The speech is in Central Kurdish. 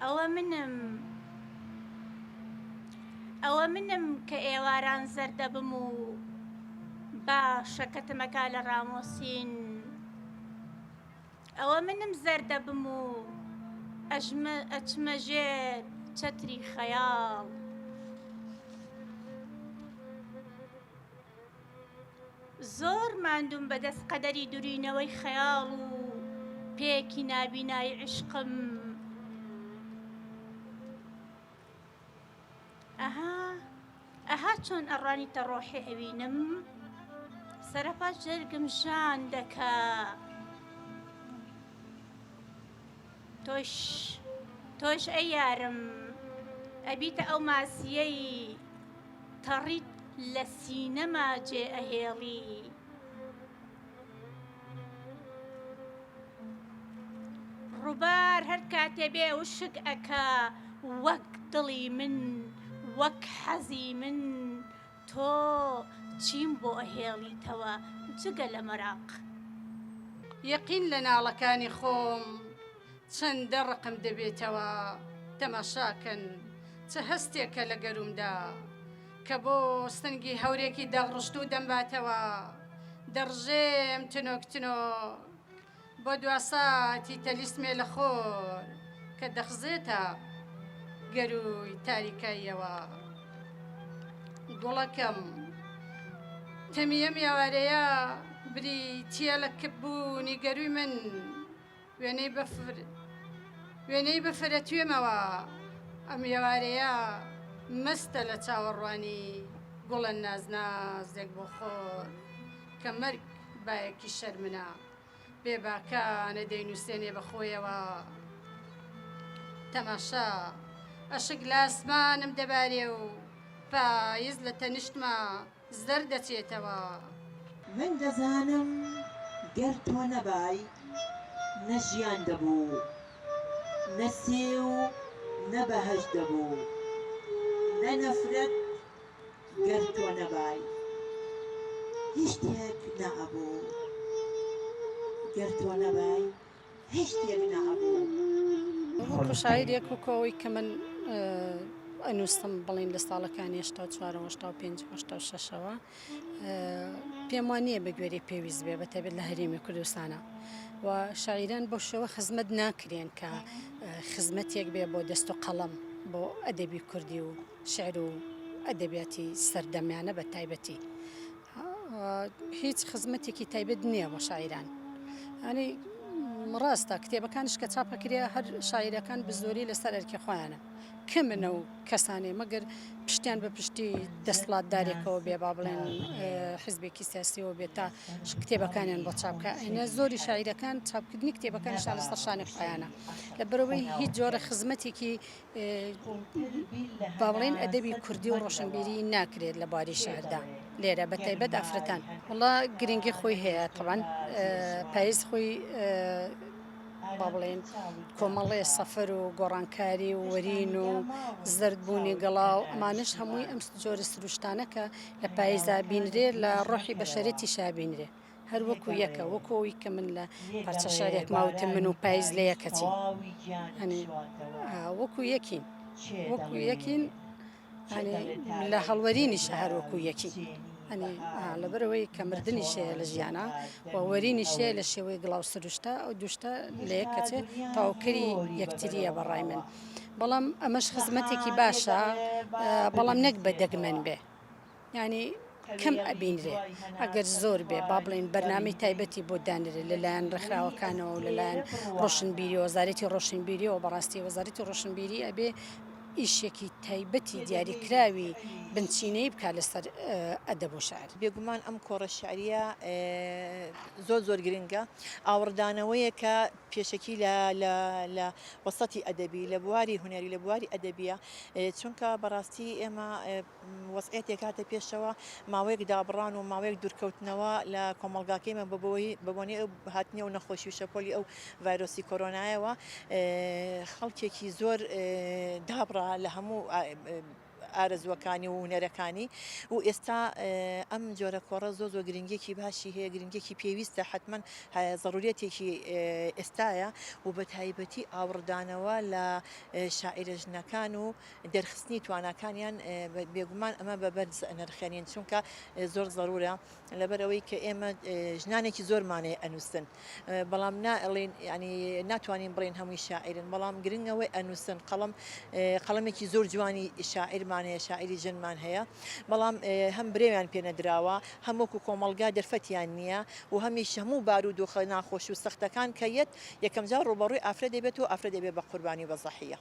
ئەوە منم ئەوە منم کە ئێواران زەردەبم و با شەکەتمەکا لە ڕامۆسین ئەوە منم زەردەبم و ئەژمە ئەچمە ژێر چەتری خەیاڵ. زۆر ماندووم بەدەست قەدەری دورینەوەی خەیاڵ و پێکی نابینای عیشقم. ئەها ئەها چۆن ئەڕوانیتە ڕۆحی ئەوینم سەرەپا جەرگم ژان دەکا. تۆش تۆش ئەی یارم ئەبیتە ئەو ماسیەی تەڕیت لە سینەما جێ ئەهێڵی. ڕووبار هەر کاتێ بێ وشک ئەکا وەک دڵی من وەک حەزی من تۆ چیم بۆ ئەهێڵیتەوە جگە لە مەراق. یەقین لە ناڵەکانی خۆم چەندە ڕقم دەبێتەوە تەماشاکەن چ هەستێکە لە گەروومدا کە بۆ سنگی هەورێکی داغڕشتوو دەمباتەوە دەڕژێم تنۆک تنۆک بۆ دواساتی تەلیسمێ لە خۆر کە دەخزێتە گەرووی تاریکاییەوە گوڵەکەم تەمی ئەم ئێوارەیە بریتییە لە کپبوونی گەرووی من وێنەی بەفر وێنەی بەفر ئەتوێمەوە ئەم ئێوارەیە مەستە لە چاوەڕوانی گوڵە نازنازێک بۆ خۆر کە مەرگ بایەکی شەرمنە بێباکانە دەینووسێنێ بە خۆیەوە تەماشا ئەشک لە ئاسمانم دەبارێ و پایز لە تەنیشتما زەرد دەچێتەوە. من دەزانم گەر تۆ نەبای نە ژیان دەبوو نە سێو نە بەهەشت دەبوو نە نەفرەت گەر تۆ نەبای هیچ شتێک نەئەبوو گەر تۆ نەبای هیچ شتێک نەئەبوو. وەکو شاعیرێک وەکو ئەوەی کە من ئەنووسم بڵین لە ساڵەکانی 84 85 86ەوە پێم وان نییە بە گوێرەی پێویست بێ بە تایبەت لە هەرێمی کوردستانە و شاعیران بەو شێوە خزمەت ناکرێن کە خزمەتێک بێ بۆ دەست و قەڵەم بۆ ئەدەبی کوردی و شعر و ئەدەبیاتی سەردەمیانە بە تایبەتی هیچ خزمەتێکی تایبەت نییە بۆ شاعیران ئەنی ڕاستە کتێبەکانش کە چاپەکرێ هەر شاعیرەکان بزۆری لەسەر ئەرکی خۆیانە کەمن ئەو کەسانەی مەگەر پشتیان بە پشتی دەسەڵاتدارێکەوە بێ با بڵێن حزبێکی سیاسیەوە بێت تا کتێبەکانیان بۆ چاپکە ئەینە زۆری شاعیرەکان چاپکردنی کتێبەکانیشان لەسەر شانی خۆیانە لە بەرەوەی هیچ جۆرە خزمەتێکی با بڵێن ئەدەبی کوردی و ڕۆشنبیری ناکرێت لە باری شعردا لێرە بە تایبەت ئافرەتان وڵا گرنگی خۆی هەیە تەوان پایز خۆی با بڵێین کۆمەڵێ سەفەر و گۆڕانکاری و وەرین و زەردبوونی گەڵا و ئەمانەش هەمووی ئەم جۆرە سروشتانە کە لە پایزا بینرێ لە ڕۆحی بەشەرەتیشا بینرێ هەر وەکو یەکە وەکو ئەوی کە من لە پارچە شعرێک ماوتم من و پایز لە یەکەچین وەکو یەکین وەکو یەکین لە هەڵوەرینیشە هەر وەکو یەکی لەبەرەوەی کە مردنیش هەیە لە ژیانە و وەرینیش هەیە لە شێوەی گڵاو سروشتە ئەو دوشتە لە یەک کەچێ تەواوکەری یەکتریە بەڕای من بەڵام ئەمەش خزمەتێکی باشە بەڵام نەک بە دەگمەن بێ یانی کەم ئەبینرێ ئەگەر زۆر بێ با بڵێین بەرنامەی تایبەتی بۆ دانرێ لەلایەن ڕێکخراوەکانەوە و لەلایەن ڕۆشنبیری وەزارەتی ڕۆشنبیریەوە بەڕاستی وەزارەتی ڕۆشنبیری ئەبێ ئیشێکی تایبەتی دیاریکراوی بنچینەی بکات لەسەر ئەدەب و شعر. بێگومان ئەم کۆڕە شیعرییە زۆر زۆر گرنگە، ئاوڕدانەوەیەکە پێشەکی لە لە لە وەسەتی ئەدەبی، لە بواری هونەری، لە بواری ئەدەبییە، چونکە بەڕاستی ئێمە وەزعیەتێک هاتە پێشەوە، ماوەیەک دابڕان و ماوەیەک دوورکەوتنەوە لە کۆمەڵگاکەیمان بە بۆنەی ئەو هاتنی ئەو نەخۆشی و شەپۆلی ئەو ڤایرۆسی کۆرۆنایەوە خەڵکێکی زۆر دابڕا لە هەموو. ئارەزووەکانی و هونەرەکانی و ئێستا ئەم جۆرە کۆڕە زۆر زۆر گرنگیەکی باشی هەیە گرنگیەکی پێویستە حەتمەن زەروریەتێکی ئێستایە و بە تایبەتی ئاوڕدانەوە لە شاعیرە ژنەکان و دەرخستنی تواناکانیان بێگومان ئەمە بە بەرز ئەنرخێنین چونکە زۆر زەرورە لەبەر ئەوەی کە ئێمە ژنانێکی زۆرمان هەیە ئەنووسن بەڵام نائڵین ینی ناتوانین بڵێن هەمووی شاعیرن بەڵام گرنگ ئەوەی ئەنووسن قەڵم قەڵەمێکی زۆر جوانی شاعیرمان هەیە شاعیری ژنمان هەیە بەڵام هەم برەویان پێ نەدراوە هەم وەکو کۆمەڵگا دەرفەتیان نییە و هەمیش هەموو بارودۆخە ناخۆش و سەختەکان کە یەت یەکەمجار ڕووبەڕووی ئافرەت دەبێت و ئافرەت دەبێت بە قوربانی و بە زەحیە.